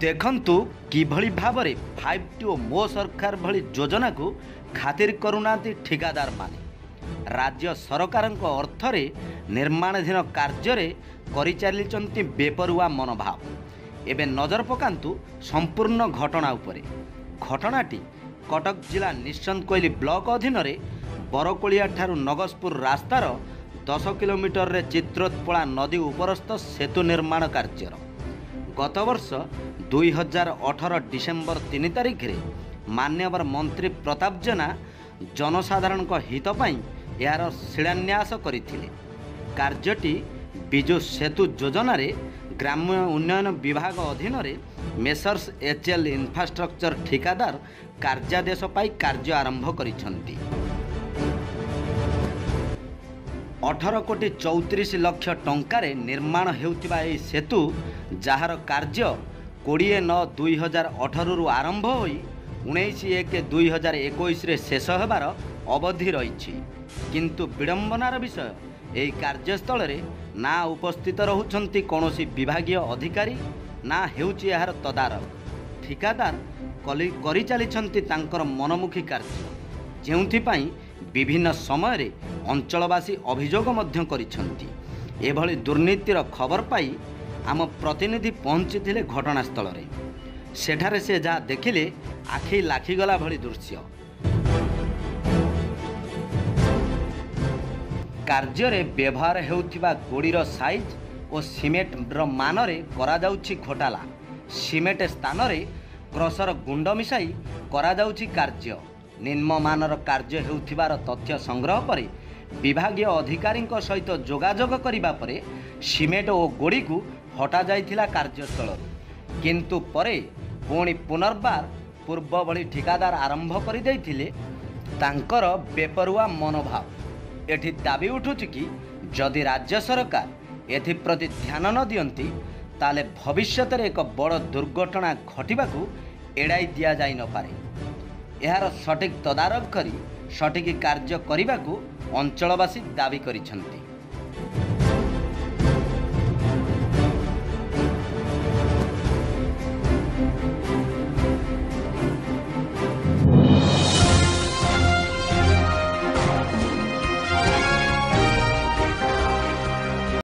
ଦେଖନ୍ତୁ କିଭଳି ଭାବରେ 5ଟି ଓ ମୋ ସରକାର ଭଳି ଯୋଜନାକୁ ଖାତିର କରୁନାହାନ୍ତି ଠିକାଦାରମାନେ। ରାଜ୍ୟ ସରକାରଙ୍କ ଅର୍ଥରେ ନିର୍ମାଣାଧୀନ କାର୍ଯ୍ୟରେ କରିଚାଲିଛନ୍ତି ବେପରୁଆ ମନୋଭାବ। ଏବେ ନଜର ପକାନ୍ତୁ ସମ୍ପୂର୍ଣ୍ଣ ଘଟଣା ଉପରେ। ଘଟଣାଟି କଟକ ଜିଲ୍ଲା ନିଶ୍ଚନ୍ତକୋଇଲି ବ୍ଲକ ଅଧୀନରେ ବରକୋଳିଆଠାରୁ ନଗସପୁର ରାସ୍ତାର 10 କିଲୋମିଟରରେ ଚିତ୍ରୋତ୍ପଳା ନଦୀ ଉପରସ୍ଥ ସେତୁ ନିର୍ମାଣ କାର୍ଯ୍ୟର। ଗତବର୍ଷ 2018 ଡିସେମ୍ବର 3 ତାରିଖରେ ମାନ୍ୟବର ମନ୍ତ୍ରୀ ପ୍ରତାପ ଜେନା ଜନସାଧାରଣଙ୍କ ହିତ ପାଇଁ ଏହାର ଶିଳାନ୍ୟାସ କରିଥିଲେ। କାର୍ଯ୍ୟଟି ବିଜୁ ସେତୁ ଯୋଜନାରେ ଗ୍ରାମ୍ୟ ଉନ୍ନୟନ ବିଭାଗ ଅଧୀନରେ ମେସର୍ସ ଏଚ୍ ଏଲ୍ ଇନଫ୍ରାଷ୍ଟ୍ରକ୍ଚର ଠିକାଦାର କାର୍ଯ୍ୟାଦେଶ ପାଇ କାର୍ଯ୍ୟ ଆରମ୍ଭ କରିଛନ୍ତି। 18 କୋଟି 34 ଲକ୍ଷ ଟଙ୍କାରେ ନିର୍ମାଣ ହେଉଥିବା ଏହି ସେତୁ, ଯାହାର କାର୍ଯ୍ୟ 20/9/2018ରୁ ଆରମ୍ଭ ହୋଇ 19/1/2021ରେ ଶେଷ ହେବାର ଅବଧି ରହିଛି। କିନ୍ତୁ ବିଡ଼ମ୍ବନାର ବିଷୟ, ଏହି କାର୍ଯ୍ୟସ୍ଥଳରେ ନା ଉପସ୍ଥିତ ରହୁଛନ୍ତି କୌଣସି ବିଭାଗୀୟ ଅଧିକାରୀ, ନା ହେଉଛି ଏହାର ତଦାରଖ। ଠିକାଦାର କରିଚାଲିଛନ୍ତି ତାଙ୍କର ମନମୁଖୀ କାର୍ଯ୍ୟ, ଯେଉଁଥିପାଇଁ ବିଭିନ୍ନ ସମୟରେ ଅଞ୍ଚଳବାସୀ ଅଭିଯୋଗ ମଧ୍ୟ କରିଛନ୍ତି। ଏଭଳି ଦୁର୍ନୀତିର ଖବର ପାଇ ଆମ ପ୍ରତିନିଧି ପହଞ୍ଚିଥିଲେ ଘଟଣାସ୍ଥଳରେ। ସେଠାରେ ସେ ଯାହା ଦେଖିଲେ, ଆଖି ଲାଖିଗଲା ଭଳି ଦୃଶ୍ୟ। କାର୍ଯ୍ୟରେ ବ୍ୟବହାର ହେଉଥିବା ଗୋଡ଼ିର ସାଇଜ୍ ଓ ସିମେଣ୍ଟର ମାନରେ କରାଯାଉଛି ଘୋଟାଲା। ସିମେଣ୍ଟ ସ୍ଥାନରେ କ୍ରସର ଗୁଣ୍ଡ ମିଶାଇ କରାଯାଉଛି କାର୍ଯ୍ୟ। ନିମ୍ନମାନର କାର୍ଯ୍ୟ ହେଉଥିବାର ତଥ୍ୟ ସଂଗ୍ରହ ପରେ ବିଭାଗୀୟ ଅଧିକାରୀଙ୍କ ସହିତ ଯୋଗାଯୋଗ କରିବା ପରେ ସିମେଣ୍ଟ ଓ ଗୋଡ଼ିକୁ ହଟାଯାଇଥିଲା କାର୍ଯ୍ୟସ୍ଥଳରୁ। କିନ୍ତୁ ପରେ ପୁଣି ପୁନର୍ବାର ପୂର୍ବ ଭଳି ଠିକାଦାର ଆରମ୍ଭ କରିଦେଇଥିଲେ ତାଙ୍କର ବେପରୁଆ ମନୋଭାବ। ଏଠି ଦାବି ଉଠୁଛି କି, ଯଦି ରାଜ୍ୟ ସରକାର ଏଥିପ୍ରତି ଧ୍ୟାନ ନ ଦିଅନ୍ତି, ତାହେଲେ ଭବିଷ୍ୟତରେ ଏକ ବଡ଼ ଦୁର୍ଘଟଣା ଘଟିବାକୁ ଏଡ଼ାଇ ଦିଆଯାଇନପାରେ। ଏହାର ସଠିକ୍ ତଦାରଖ କରି ସଠିକ୍ କାର୍ଯ୍ୟ କରିବାକୁ ଅଞ୍ଚଳବାସୀ ଦାବି କରିଛନ୍ତି।